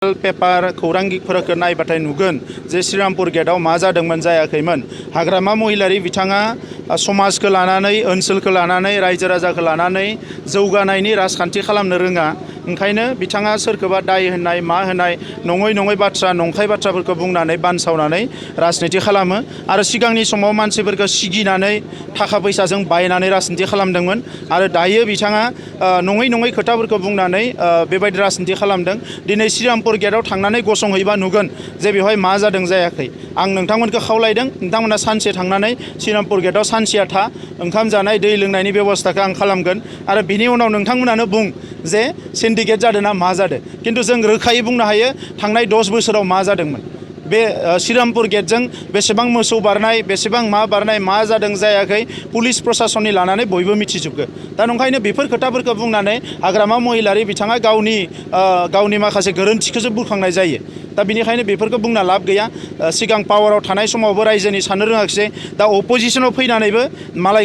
Paper खौरांगिरिफोरखौ नायबाथाय नुगोन जे श्रीरामपुर गेटआव मा जादोंमोन जायाखैमोन। हाग्रामा महिलारि बिथाङा समाजखौ लानानै ओनसोलखौ लानानै रायजो राजाखौ लानानै जौगानायनि राजखान्थि खालामनो रोङा। ओंखायनो बिथाङा सोरखौबा दाय होनाय मा होनाय नङै बाथ्रा नंखाय बाथ्राफोरखौ बुंनानै बानसावनानै राजनिति खालामो आरो सिगांनि समाव मानसिफोरखौ सिगिनानै थाखा फैसाजों बायनानै राजनिति खालामदोंमोन आरो दायो बिथाङा नङै खोथाफोरखौ बुंनानै बेबायदि राजनिति खालामदों। दिनै श्रीरामपुर गेटआव थांनानै गसंहैबा नुगोन जे बेवहाय मा जादों जायाखै। आं नोंथांमोनखौ खावलायदों नोंथांमोना सानसे थांनानै श्रीरामपुर गेटआव सानसेया था ओंखाम जानाय दै लोंनायनि बेबस्थाखौ आं खालामगोन आरो बिनि उनाव नोंथांमोनानो बुं जे सिन्डिकेट जादों ना मा जादों। खिन्थु जों रोखायै बुंनो हायो थांनाय 10 बोसोराव मा जादोंमोन। बे श्रीरामपुर गेटजों बेसेबां मोसौ बारनाय बेसेबां मा बारनाय मा जादों जायाखै पुलिस प्रशासननि लानानै बयबो मिथिजोबगो। दा नंखायनो बेफोर खोथाफोरखौ बुंनानै हाग्रामा महिलारि बिथाङा गावनि माखासे गोरोन्थिखौसो बुरखांनाय जायो। दा बिनिखायनो बेफोरखौ बुंना लाब गैया। सिगां पावाराव थानाय समावबो रायजोनि साननो रोङाखिसै, दा अपोजिशनाव फैनानैबो मालाय